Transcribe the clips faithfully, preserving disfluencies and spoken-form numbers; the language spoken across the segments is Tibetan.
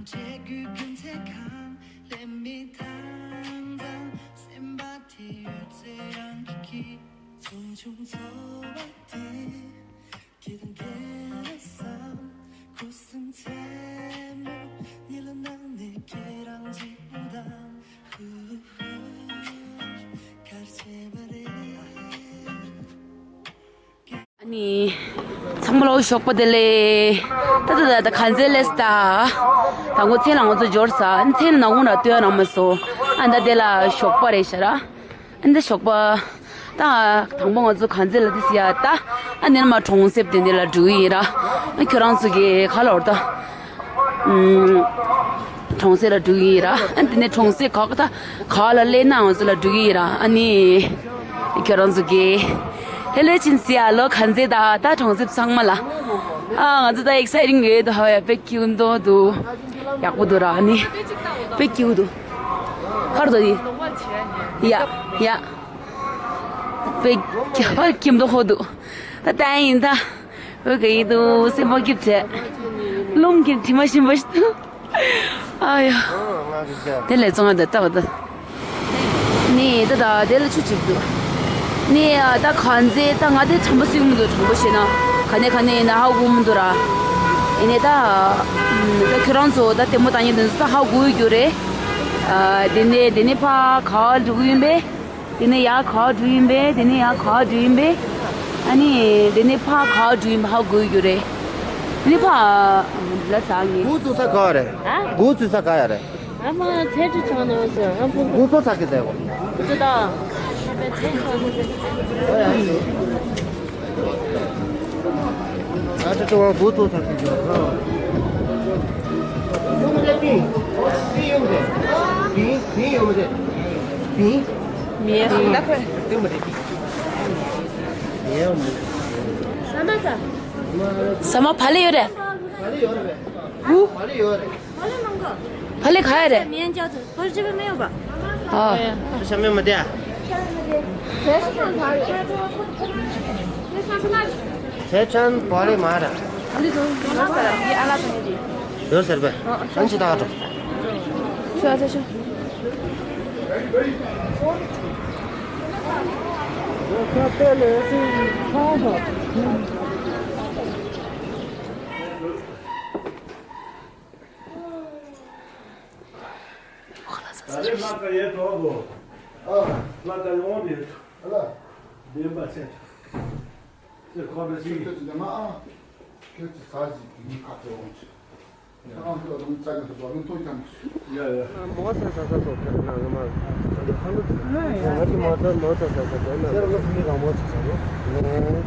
ཆེ་དགུའི་རྒྱུན་ཚད་གང་ལེན་མི་དང་དང་སེམས་པ་དེ་ཡོད་ཚད་རང་གི་ཁྱི་ཆུང་ཆུང་ཚོ་བ་དེ། ཨ་ནི། ཚང་མ་ལོ་ཞོགས་པ་བདེ་ལེགས། ད་ད་ད་ད་ག་ཚོད་ལས་ད། ད་ངོ་ཚེ་ལ་ང་ཚོ་འབྱོར་ས་ཨ་ནི་ཚེ་ལ་ནག་ཁུང་ར་ལྟོས་རང་མ་སོ། ཨ་ད་དེ་ལ་ཞོགས་པ་རེད་ཤག་ར། ཨ་འདི་ཞོགས་པ། ད་དང་པོ་ང་ཚོ་གང་ཚེ་ལ་དེ་སི་ཡ་ད། ཨ་འདི་ནས་མ་གྲོང་གསེབ་དེ་འདི་ལ་འགྲོ་གི་ཡིན་ར། ཨ་ཁྱོད་རང་ཚོ་གི་ག་ལ་འོར་ད། ཨུམ། གྲོང་གསེབ་ལ་འགྲོ་གི་ཡིན་ར། ཨ་འདི་ནས་གྲོང་གསེབ་ག་ག་ད་ག་ལ་སླེབས་ན་ང་ཚོ་ལ་འགྲོ་གི་ཡིན་ར། ཨ་ནི། ཁྱོད་རང་ཚོ་གི་ལྷོད་ལྷོད་ཕྱིན་སི་ཡ་ལོ་གང་ཚེ་ད་ད་གྲོང་གསེབ་ཚང་མ་ལ། ཨ་ང་ཚོ་ད་ཨེག་སའི་ཊིང་ཡོད་དོ། ཧ་ཡ་དཔེ་ཁྱིའུ་འདུག་འདུག་ཡག་པོ་འདུག་ར། ཨ་ནི། དཔེ་ཁྱིའུ་འདུག་ཧར་དོ་ཡི། ཡ། ཡ། པེ་ཁྱབ་པ་ཁྱིམ་དུ་ཧོ་འདུག་ད་ལྟ་ཡིན་ད། འོ་ག་ཡིན་འདུག་སེམས་པ་སྐྱིད་བྱས། རླུང་གིས་དྲི་མ་ཞིམ་པོ་ཞིག་འདུག་ཨ་ཡ། དེ་ལས་བཙོང་ང་ད་ལྟ་བ་ད། ནི་ད་ད་དེ་ལ་ཆུ་ཅིག་འདུག་ནི་ད་གང་ཚེ་ད་ང་དེ་དྲང་པོ་སྲིད་མི་འདུག་དྲང་པོ་བཤད་ན། ག་ནས་ག་ནས་ཡིན་ན་ཧ་གོ་མི་འདུག་ར། ཡིན་ནས་ད། ད་ཁྱོད་རང་ཚོ་ད་ལྟད་མོ་ལྟ་མཁན་དེ་ཚོ་ད་ཧ་གོ་ཡོད་རྒྱུ་རེད། ཨ་དེ་ནས་དེ་ནས་ཕ་ག་པར་འགྲོ་གི་ཡིན་པས། དེ་ནས་ཡར་ག་པར་འགྲོ་ཡིན་པས། དེ་ནས་ཡར་ག་པར་འགྲོ་ཡིན་པས། ཨ་ནི་དེ་ནས་ཕར་ག་པར་འགྲོ་ཡིན་པ་ཧ་གོ་ཡོད་རེད། དེ་ནས་ཕར་ལ་ཟ་ངེས། འགོ་བཙུགས་ས་ག་པར་རེད། ཨ། འགོ་བཙུགས་ས་ག་ཡ་རེད། ཨ་མ་ཚེ་ཁྲི་ཚང་ནང་ཟེར་ཨ་ཕུ། འགོ་བཙུགས་ས་གི་ཟེར་གོ། ཨ་ཁྲི་ཚང་ཟེར། ཨ་ཁྲི་ཚང་འགོ་བཙུགས་ས་གི་ཟེར། ཡོང་མི་རེད། ཡོང་མི་རེད། མི་ཡ་སུ་ད་ཁོས་ཡོང་མི་རེད། ཟ་མ་ཟ། ཟ་མ་བག་ལེབ་ཡོད་རེད། བག་ལེབ་ཡོད་རེད། ཧུ། བག་ལེབ་ཡོད་རེད། བག་ལེབ་མང་གོ། བག་ལེབ་ག་ཡ་རེད། མི་ཡན་ཅག་ཚོ་ཕར་ཅི་བས་མེད་ཡོད་པ། ཨ། ཤ་མེད་མ་དེ། ཚེ་ཆང་བག་ལེབ་མ་ར། ཡོད་ཟེར་པས། ཨ་ནི་ཅི་ད་ག་འགྲོ། ཤོ་ཨ་ཚ་ཤོ། ད་རེས་ལྷག་ག་ཡེ་གྲོགས་པོ། ཨ། ལྷག་ག་ཡོང་དེ། ཨ་ལ། བདེན་པ་ཆེ། ཁྱེད་ཁོ་རེ་ཅིག་ཁྱོད་ཚོ་ཉི་མ་ཨ། ཁྱོད་ཚོ་ཟ་ཞིག་གི་ཁ་ཐོག་འོང་ཆེ། ཨ་ཁྱོད་རང་ཙག་གི་ཟོག་གི་ཐོག་ཀྱང་མི་ཤེས། ཡ་ཡ། མོ་ཚ་ས་ས་སོགས་ཁྱེད་རང་ང་མ། ང་ཚོ་མོ་ཚ་མོ་ཚ་ས་ས་ས་ས་ན། ཁྱེད་རང་ཚོ་མི་གང་མོ་ཚ་ས་རེད།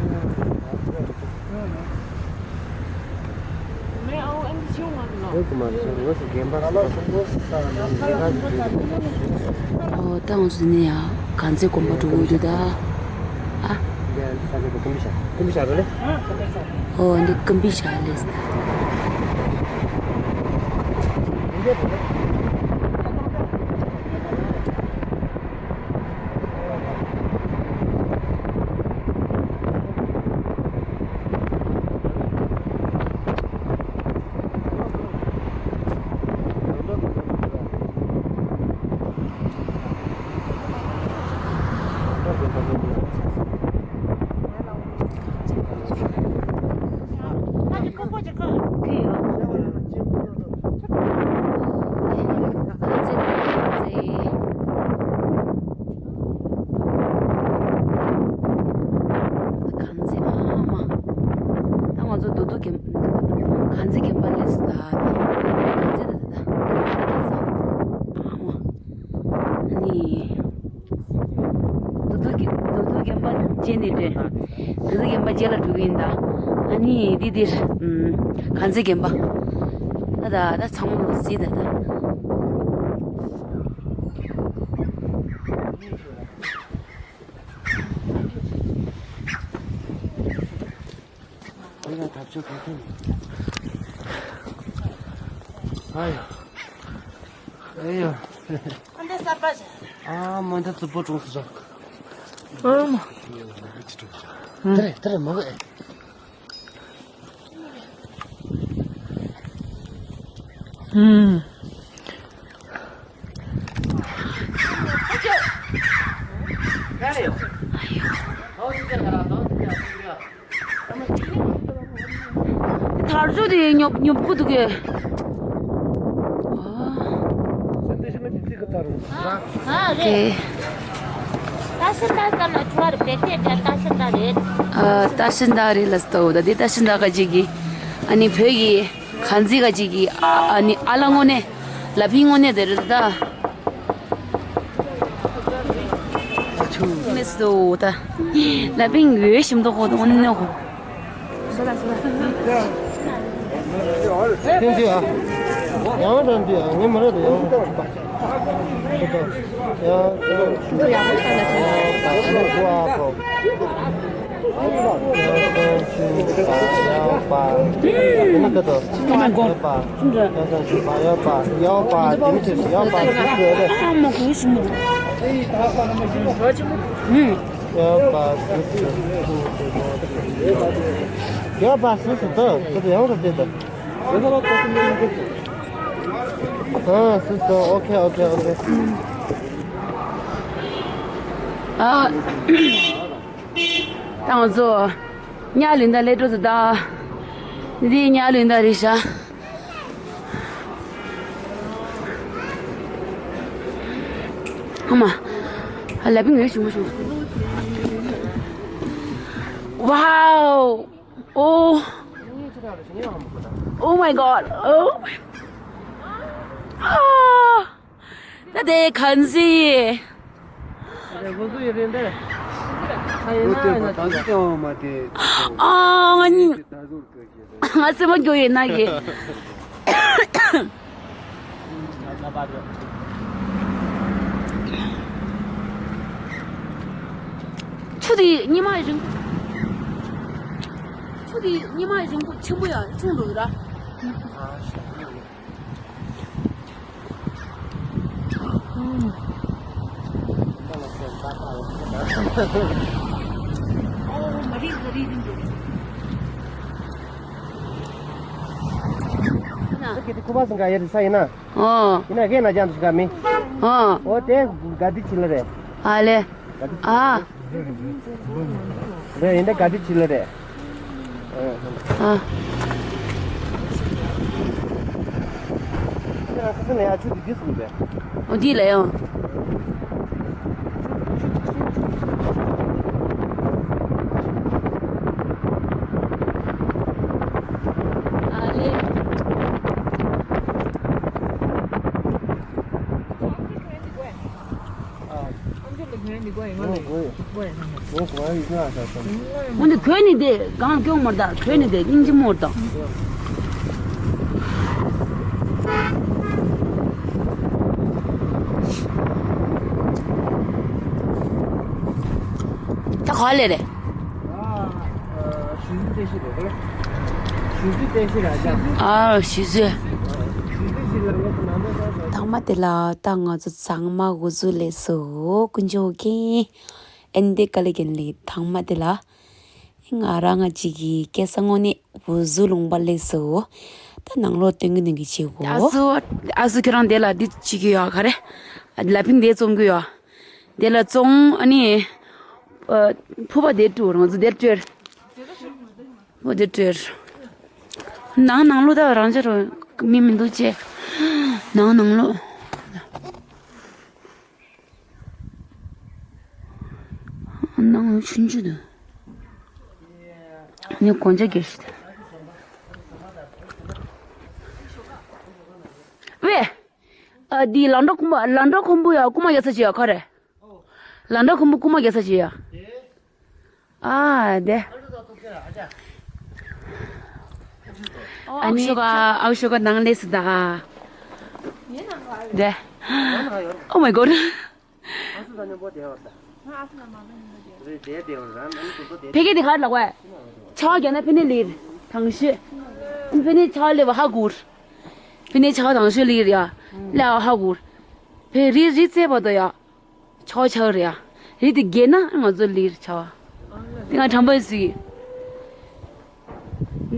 ཨོ་ད་ང་ཚོ་ནི་ཡང་གངས་རྩེ་དགོན་པ་འགྲོ་གི་འདུག་ད། ཨ། ཨོ་འདི་ཀམ་པི་ཤ་ལས། གངས་རྩེ་མ་མ། ད་ང་ཚོ་རྡོ་རྡོ་རྒན། གངས་རྩེ་རྒན་པ་ལས་སུ་ད། གངས་རྩེ་ད་ད་ད། གངས་རྩེ་ཨ་མ། ཨ་ནི། རྡོ་རྡོ་རྒན་རྡོ་རྡོ་རྒན་པ་རྗེས་ནས་འདྲེ། རྡོ་རྡོ་རྒན་པ་རྗེས་ལ་འགྲོ་གི་ཡིན་ད། ཨ་ནི་འདི་འདིར། གངས་རྩེ་རྒན་པ། ད་ད་ད་ཚང་མ་ལོ་སི་ད་ད། ཨ་ཡ། ཨ་ཡ། ཨ་འདི་གསར་པ་ཞིག་ཨ་མ་འདི་རྩུབ་པོ་གྲོངས་སུ་རག་ཨ་མ། དེ་རེད་དེ་རེད་མ་གི། ཨུམ། དར་ལྕོག་དེ་ཉོབ་ཉོབ་ཀུ་འདུག་གས། ཨ་རེད། ད་ཤི་ད་ཙམ་ལ་ཆུ་བར་བེད་སྤྱད་བྱ་ད་ཤི་ད་རེད། ཨ་ད་ཤི་ད་རེད་ལ་སྟོ་ད་དེ་ད་ཤི་ད་ག་ཅིག་གི་ཨ་ནི་བོད་ཀྱི་གང་ཟིག་ག་ཅིག་གི་ཨ་ནི་ཨ་ལ་དངོས་གནས་ལ་ཕིང་དངོས་གནས་དེ་རེད་ད། མེད་སོ་ད། ལ་ཕིང་འོས་ཤིམ་ཏོ་ཧོ་དོ་ནི་ཧོ། ཐེངས་འདི་ཨ། ཡང་རང་འདི་ཨ་ངས་མ་རེད་དོ་ཡང་། ཡང་། ཡང་། ཡང་། ཡང་། ཡང་། ཨ། ད་ང་ཚོ་ཉ་ལུན་ད་ལེ་འགྲོ་ཟེར་ད། འདི་ཉ་ལུན་ད་རེད་ཤག་ཨ་མ། ཨ་ལ་ཕིང་ངའི་ཞུ་མ་ཞུ། Wow! Oh! Oh my God! Oh! ཨ། ད་དེ་གང་ཟིག་ཨ་ང་གཉིས། ང་སེམས་མ་སྐྱོ་ཡོད་ན་གི། ཆུ་དེ་ཉི་མ་རིང་། ཆུ་དེ་ཉི་མ་རིང་པོ་ཆེན་པོ་ཡང་ཆུང་འགྲོ་གི་ར། ཁྱེད་ཀྱི་ཁུ་པ་སང་ག་ཡེ་རི་ས་ཡིན་ན། ཨོ། ཡིན་ན་ཁྱེད་ན་ཅང་དུ་ཤི་ག་མི། ཨོ། ཨོ་དེ་ག་དི་ཆི་ལ་རེད། ཨ་ལེ། ག་དི་ཆི་ལ་ཨ། རེད། ཡིན་ན་ག་དི་ཆི་ལ་རེད། ཨ། ཨོ་འདི་ལ་ཡང་། ཨ་ལེ། འོན་ཏེ་གོས་ནི་དེ་གང་སྐྱོང་མོར་དང་གོས་ནི་དེ་སྙིང་རྗེ་མོར་དང་། ད་ག་ལེ་རེད། ཨ། ཞུ་རྒྱུ་རེད་ཤག་ཨ་ཞུ་རྒྱུ། ཐང་མ་དེ་ལ་ད་ང་ཚོ་ཚང་མ་འགོ་འཛུགས་ལས་སོ་ཀུན་སྤྱོད་མཁན། ཨན་དེ་ཀ་ལེ་གན་ལི་ཐང་མ་དེ་ལ། ང་རང་ང་གཅིག་གི་སྐད་ས་དངོས་གནས་འུ་ཟུ་ལུང་པ་ལས་སོ། ད་ནང་ལོགས་སྟོན་གི་ནང་གི་བྱེད་གོ། ཨ་སུ། ཨ་སུ་ཁྱེད་རང་དེ་ལ་འདི་བྱེད་གི་ཡོད་ག་རེ། ལ་ཕིང་དེ་རྩོམ་གི་ཡོད། དེ་ལ་བཙོང་ཨ་ནི། ཨ། ཕུ་པ་དེ་སྤྲུལ་རང་ཚོ་དེ་སྤྲུལ། ཕུ་དེ་སྤྲུལ། ནང་ནང་ལོགས་ད་རང་ཅག་རང་མི་མི་འདུག་ཅེ། ནང་ནང་ལོགས། ནང་ཆུང་ཆུང་འདུག་ནི་གོན་ཆ་གྱོན་ཤི་ད། ཝེ། ཨ་འདི་ལང་འགྲོ་ཁུམ་བུ་ལང་འགྲོ་ཁུམ་བུ་ཡ་རྐུ་མ་རྒྱག་ས་ཅིག་ཡ་ཁ་རེད། ལང་འགྲོ་ཁུམ་བུ་རྐུ་མ་རྒྱག་ས་ཅིག་ཡ། ཨ་དེ། ཨ་ནི་ཨའུ་ཤོ་ག་ཨའུ་ཤོ་ག་ནང་ལས་སུ་ད། དེ། Oh my God. ཕ་གི་དེ་ག་རེ་ལབ་དགོས། ཆ་བ་རྒྱག་ན་ཕི་ནི་ལིར་དང་ཤོས། ཕི་ནི་ཆ་བ་ལེ་བ་ཧ་གུར། ཕི་ནི་ཆ་བ་དང་ཤོས་ལིར་ཡ། ལེ་བ་ཧ་གུར། ཕི་རི་རི་རྩེ་བ་དོ་ཡ། ཆ་བ་ཆ་བ་རེད་ཡ། རི་དེ་རྒྱས་ན་ང་ཚོ་ལིར་ཆ་བ། དེ་ང་དྲང་པོ་ཟིག་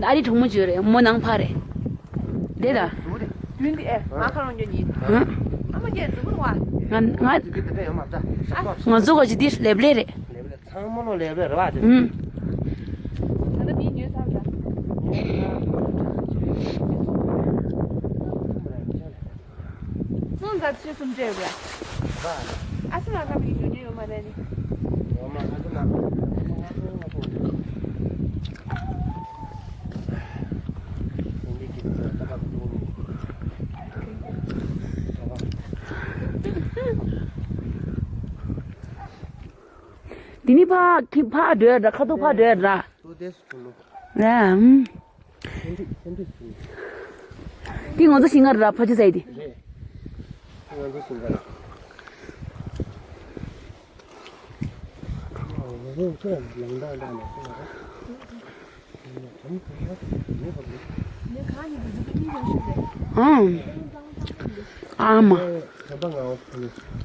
ཨ་རི་གྲོགས་མོ་བརྗོད་རེད་མོ་ནང་ཕ་རེད། དེ་ད། མིན་འདི་ཨེ་ང་ཁ་རང་ཉོ་ཉིན། ཧ། ཨ་མ་རྒྱལ་འཛུགས་པ་ང་ང་ང་ཚོ་ག་ཅི་འདི་ལེབ་ལེབ་རེད། ཚང་མ་ལོ་ལེབ་ལེབ་རེད་བ། ཧུམ། ད་ལྟ་མིའི་ཉོས་ཚར་ར། སོང་ཙང་ཆུ་སུམ་སྤྲད་ར། ཨ་སི་ལ་ཁ་མི་ཉོ་ཉོ་ཡོད་མ་རེད་ནི། འདི་ནི་ཕ་གི་ཕ་འགྲོ་ཡ་འདྲ། ཁ་ཐུག་ཕ་འགྲོ་ཡ་འདྲ། ལ་ཨམ། འདི་ང་ཚོ་ཞིང་ཁ་ར་ཕ་ཆུ་ཟའི་འདི། ང་ཚོ་ཞིང་ཁ་ར། ཨ་མ།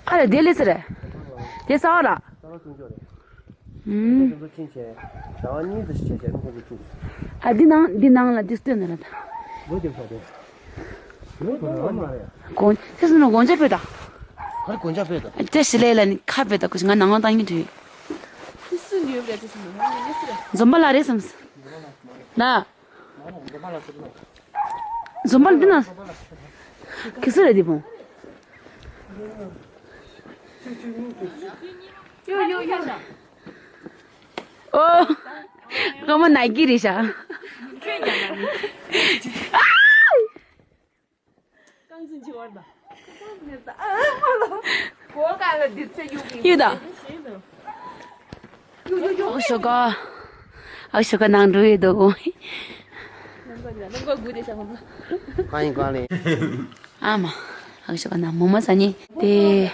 ཨ་རེ་དེ་ལས་ཟེར། དེ་ས་བ་ར། ཨུམ། ཨ་འདི་ནང་འདི་ནང་ལ་འདི་སྟོན་ན་ར་ད། གོང་ཁྱེད་ཚོ་ནང་གོང་ཆ་སྤོས་དང་། གར་གོང་ཆ་སྤོས་དང་། ཅེ་ཞི་ལེ་ལ་ནི་ཁ་སྤོས་དང་ཁོ་ང་ནང་ལ་བཏང་གི་འདུག་འཛོམས་པ་ལ་རེད་བསམ། ན། འཛོམས་པ་ལ་འདི་ན། གི་སུ་རེད་འདི་བོང་། ཡོ་ཡོ་ཡོ། ཨོ། སྒོར་མོ་ནག་གི་རེད་ཤག་རྐང་འཛིན་བྱེད་བར་དང་། གོ་ག་ལ་འདི་ཚེ་གཡུག་གི་གཡུག་དང་། ཡོ་ཡོ་ཡོ། ཨོ་ཞོ་ག་ཨོ་ཞོ་ག་ནང་འགྲོ་ཡོད་དོ། ནམ་ག་ནམ་ག་དགུ་དེ་ཤག་ཧོ། གང་ཡིན་གང་ལེན། ཨ་མ། ཨ་ཞོ་ག་ན་མོ་མ་ས་ནི། དེ།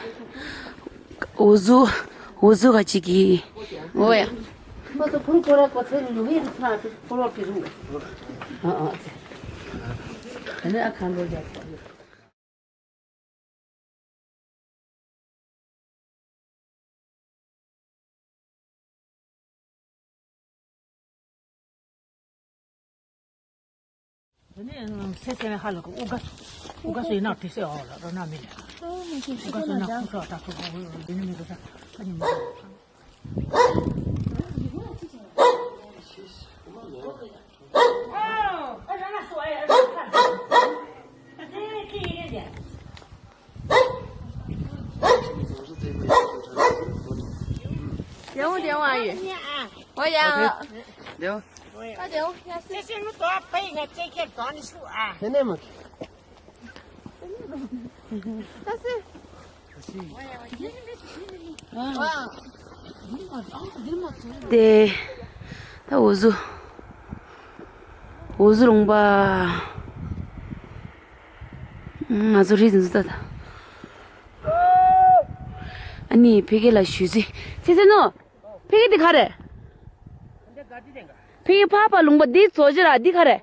འུ་ཟུ། འུ་ཟུ་ག་ཅིག་གི། འོ་ཡ། མ་སོ་ཕུར་ཀོ་ར་ཀོ་ཚེ་རུ་ཧེ་རུ་ཁ་ཚེ་ཕོ་ལོ་ཕི་རུ། ཨ་ཨ་ཚེ། ཨ་ནི་ཨ་ཁ་ལོ་རྒྱབ། དེ་ནས་སེ་སེ་ཧ་ལ་གི་དབུ་ག་དབུ་ག་སེ་ན་དེ་སེ་ཨོ་ལ་རོ་ན་མི་ལ་དབུ་ག་སེ་ན་ཁུ་ཤོ་ད་ཁུ་ཁུ་འདི་ནི་མི་རུ་ད་ཁ་ནི་མི་རུ། དེ། ད་འུ་ཟུ། འུ་ཟུ་ལུང་པ། ང་ཚོ་རི་འཛིན་ཚུལ་ད། ཨ་ནི་ཕ་གི་ལ་ཞུས་ཟིན། ཚེ་ཚེ་ནོ། ཕ་གི་འདི་ག་རེད། ཕ་གི་ཕ་ཕ་ལུང་པ་འདི་ཚོ་ཅི་ར་འདི་ག་རེད།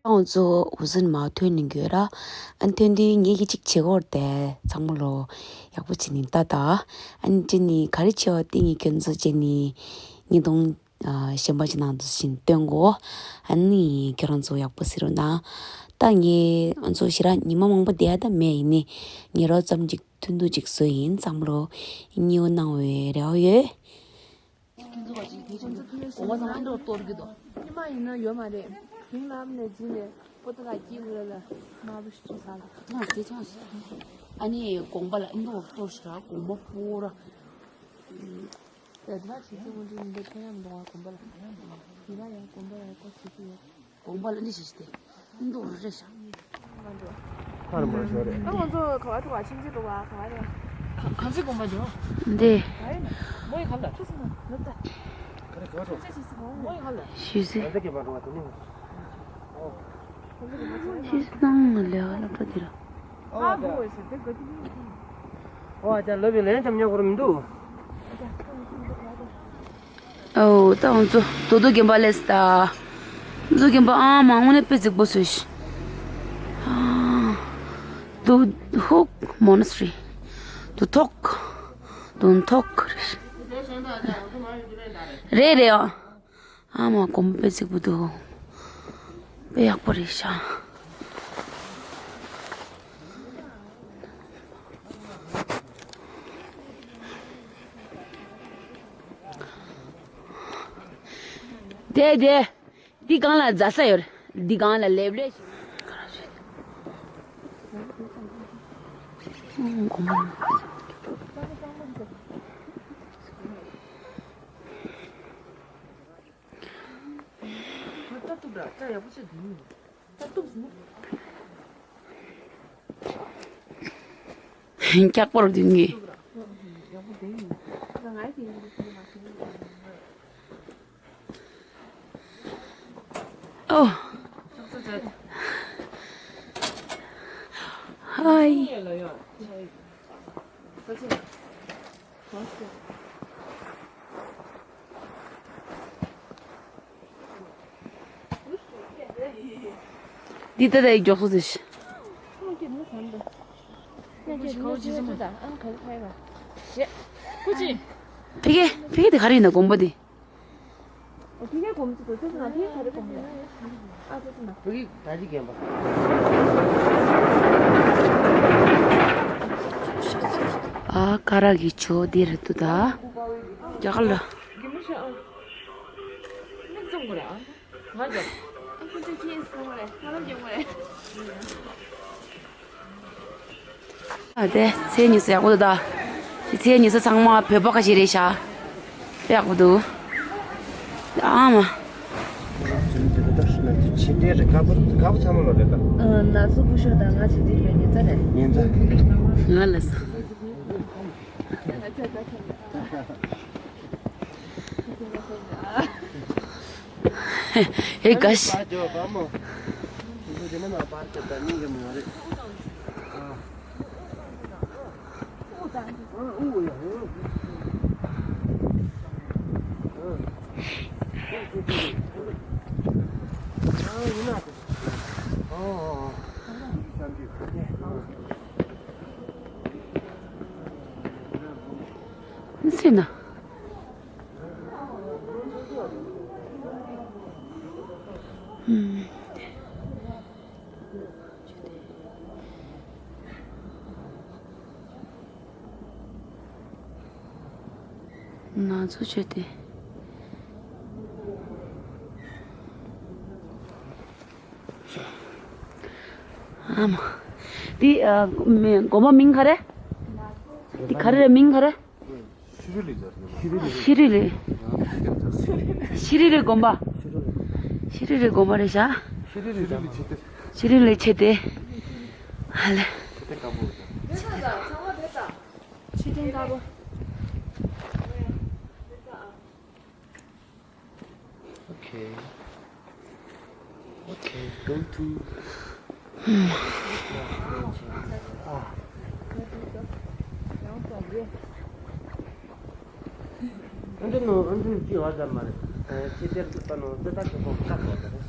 ང་ཚོ་འུ་ཟུ་ནས་མར་ཐོན་ནས་འགྱོད་ར། ཨ་ནི་ཐོན་དུས་ངེད་ཀྱིས་གཅིག་བྱེད་དགོས་རེད་དེ་ཚང་མ་ལོ་ཡག་པོ་བྱེད་ནས་ལྟ་ད། ཨ་ནི་ཅི་ནི་ག་རེ་བྱེད་བ་དེ་ངས་ཁྱོད་ཚོ་བྱེད་ནི་ཉིས་སྟོང་གཞན་པ་ཅིག་ནང་དུ་ཕྱིན་སྟོན་གོ། ཨ་ནི་ཁྱོད་རང་ཚོ་ཡག་པོ་གཟིགས་རོགས་གནང་། ད་ངས་ང་ཚོ་ཞེ་དྲག་ཉི་མ་མང་པོ་བསྡད་ཡ་ད་མེད། ཡིན་ནི་ཉལ་རོགས་ཙམ་ཅིག་ཐུང་ཐུང་ཅིག་བཟོས་ཡིན། ཚང་མ་ལོ་སྙིང་པོ་གནང་བའི་རེ་བ་ཡོད། ཉི་མ་ཡིན་ན་ཡོད་མ་རེད། གཟིམ་ལམ་ནས་འཛུལ་ནས་པོ་ཏ་ལ་སྐྱིད་ལ་ལ་དམར་པོ་ཞིག་བྱས་ཚར་ལ། ཨ་ནི་དགོན་པ་ལ་ཨིན་དོ་ཏོ་ཞིག་ར་དགོན་པ་སྤོ་ར། དེ་ད་ཆི་ཆི་མོ་འདི་འདི་ཁྱེད་རང་འདུག་ཨ་དགོན་པ་ལ། ཡིན་ན་ཡང་དགོན་པ་ལ་ཀོ་ཆི་ཆི་ཡོད། དགོན་པ་ལ་འདི་ཞིག་སྟེ། ཨིན་དོ་རེ་ཤ། ཁ་རུ་མ་ཤོར་རེད། ཨ་ང་ཚོ་ག་བ་འགྲོ་བ་ཕྱིན་ཅི་འགྲོ་བ་ག་བ་རེད། ག་ག་ཚོད་དགོངས་པ་འགྲོ། འདི། ག་རེ་ན། མོ་ཡི་ག་ལ་ཁྲུ་སི་མ་ནུབ་ད། ག་རེ་ག་བ་འགྲོ། ཕྱིན་ཅི་སི་མོ་ཡི་ག་ལ། ཞུས་ཟེར། ག་ཚོད་གི་བ་འགྲོ་བ་དེ་ནི། ཅི་སྣང་ལས་ལ་འགྲོ་དེ་ར། ཨ་མོ་ཡི་སི་དེ་ག་དེ་ནི། ཨོ་ཨ་ཅག་ལོ་བའི་ལན་ཙམ་ཉོ་དགོས་ར་མི་འདུག་ཨོ་ད་ང་ཚོ་དོ་དོ་དགོན་པ་སླེབས་ད། དོ་དོ་དགོན་པ་ཨ་མ་དངོས་གནས་དཔེ་རྫིག་པོ་བཟོས་ཤག་དོ་ཧོག་མོ་ན་སི་རི། དོ་ཐོག་དོ་ཐོག་རེད་རེད་ཨ། ཨ་མ་དགོན་པ་དཔེ་རྫིག་པོ་འདུག་དཔེ་ཡག་པོ་རེད་ཤག་དེ་དེ། འདི་སྒང་ལ་རྫ་ས་ཡོད་རེད། འདི་སྒང་ལ་ལེབ་ལེབ་ཞིག་འཁྱག་པོར་བདུན་གྱིས། ཨོ། ཧའི། འདི་ལྟ་ལྟ་ཡི་མགྱོགས་སོ་ཟེར། ཕི་གེ་ཕི་གེ་དེ་ག་རེ་ཡིན་ན་དགོན་པ་དེ། ཨ་ཀ་ར་གི་ཇོ་དེ་རེད་འདུག་ད། རྒྱ་གར་ལ། ཨ་དེ་ཚེས་ཉི་ཤུ་ཡག་པོ་འདུག་ད། དེ་ཚེས་ཉི་ཤུ་ཚང་མ་བོད་པ་ཁ་ཤས་རེད་ཤག་དཔེ་ཡག་པོ་འདུག་ཨ་མ། ཕྱི་དེ་རེད། དཀར་པོ་དཀར་པོ་ཚང་མ་ལོ་རེད་ད། ཨ་ན་ཚོ་སྐུ་ཞབས་དང་ང་ཕྱི་དེ་ཡོད་ཉེ་ཚ་རེད། ཉེ་ཚ། ང་ལ་སོ། ཧེ་ག་ཤི། སེ་ན། ན་ཚོ་བྱས་ཏེ། ཨ་མ། འདི་ཨ་མི་དགོན་པ་མིང་ག་རེ། འདི་ག་རེ་རེད། མིང་ག་རེ། ཤི་རི་ལི། ཤི་རི་ལི་དགོན་པ། ཤི་རི་ལི་དགོན་པ་རེད་ཤག་ཤི་རི་ལི་ཆེ་སྟེ། ཧ་ལས། ཕྱི་དྲན་དཀར་པོ། Okay. Okay, go to. ཨ་འདི་ནོ། ཨ་འདི་ཅི་བ་ཟ་མ་རེད། ཨ་ཅི་དེར་ཏུ་ད་ནོ། ཏི་ད་ཁེ་པོ་ཁ་པོ་དེ་རེད།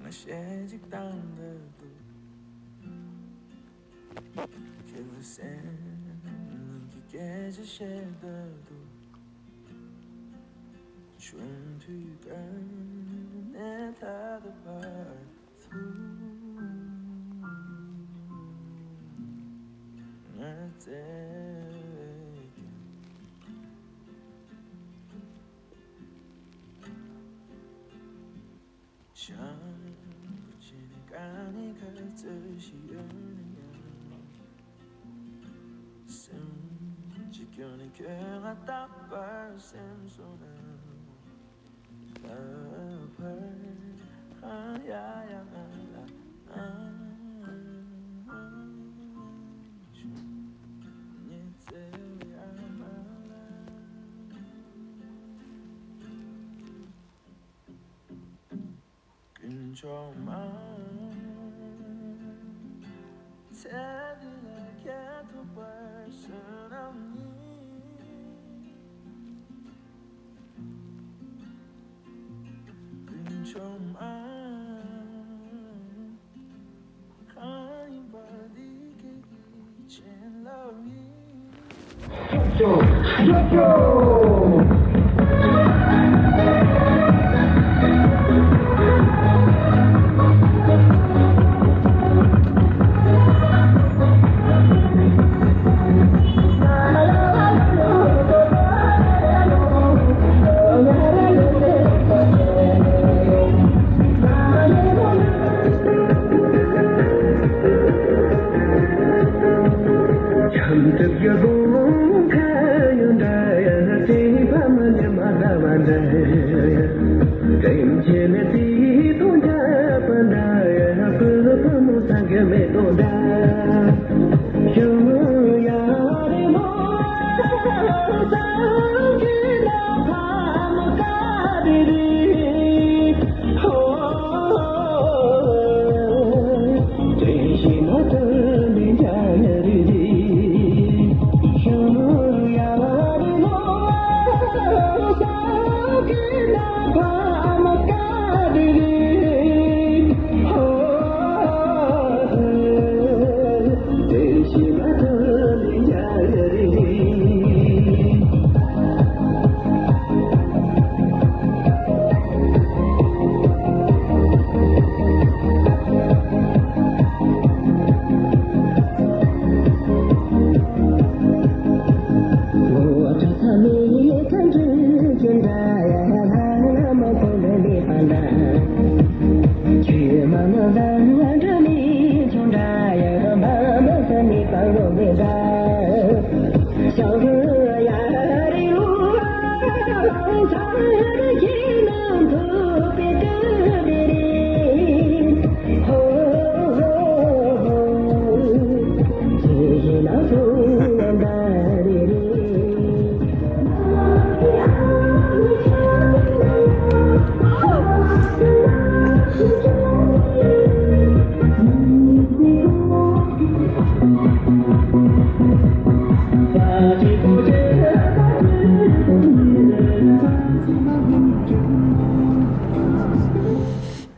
ང་ཞེ་གཅིག་དང་འདོད་འདུག་ཁྱོད་ལ་སེམས་ཀྱི་སྐད་ཆ་བཤད་འདོད་འདུག་ཆུང་དུས་ཀ་ནས་ད་ལྟ་བར་དུ་ང་བཙལ་ཀྱང་བྱང་བུ་ཅན་ག་ནས་ག་ཚོད་ཞིག་ཡོད་ན་ཡང་། སེམས་ཀྱི་སྐྱོན་ནི་ཁྱོད་ང་རྟག་པར་སེམས་སོང་ན། ལ་བར་ཧ་ཡ་ཡ་ང་ལ་ཨ།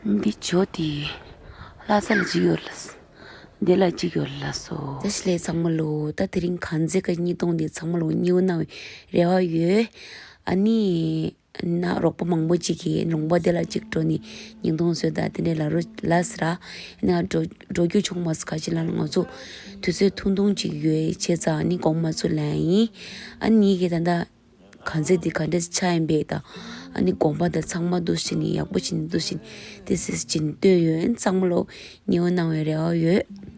འདི་ཇོ་དེ་ལྷ་ས་ལ་གཅིག་ཡོད་ལ། འདི་ལ་གཅིག་ཡོད་ལ་སོ། བཀྲ་ཤིས་བདེ་ལེགས་ཚང་མ་ལོ། ད་དེ་རིང་གངས་རྫས་ཀྱི་བརྙན་ཐུང་འདི་ཚང་མ་ལོ་མཉེས་པོ་གནང་བའི་རེ་བ་ཡོད། ཨ་ནི། ན་རོགས་པ་མང་པོ་ཅིག་གིས་ལུང་པ་དེ་ལ་གཅིག་འགྲོ་ནས་བརྙན་ཐུང་བཟོས་ད་དེ་འདྲས་ལ་རུ་ལ་ཟེར་ར། ཡིན་ན་འགྲོ་འགྲོ་རྒྱུ་བྱུང་མ་སོང་། ཁ་ཅིག་ལ་ང་ཚོ་དུས་ཚོད་ཐུང་ཐུང་ཅིག་ཡོད་བྱས་ཙང་ཨ་ནི་དགོངས་མ་ཚོམ་ལབ་ཡིན། ཨ་ནི་ངེད་ཀྱིས་ད་ལྟ་གངས་རྫས་འདི་ག་འདྲས་ཆགས་ཡིན་པས་ད། ཨ་ནི་དགོན་པ་དང་ཚང་མ་འདུ་བྱས་ནས་ཡག་པོ་བྱས་ནས་འདུ་བྱས་ནས་དེ་སེ་སེ་བྱས་ནས་སྟོན་ཡོད། ཚང་མ་ལོ་མཉེས་པོ་གནང་བའི་རེ་བ་ཡོད།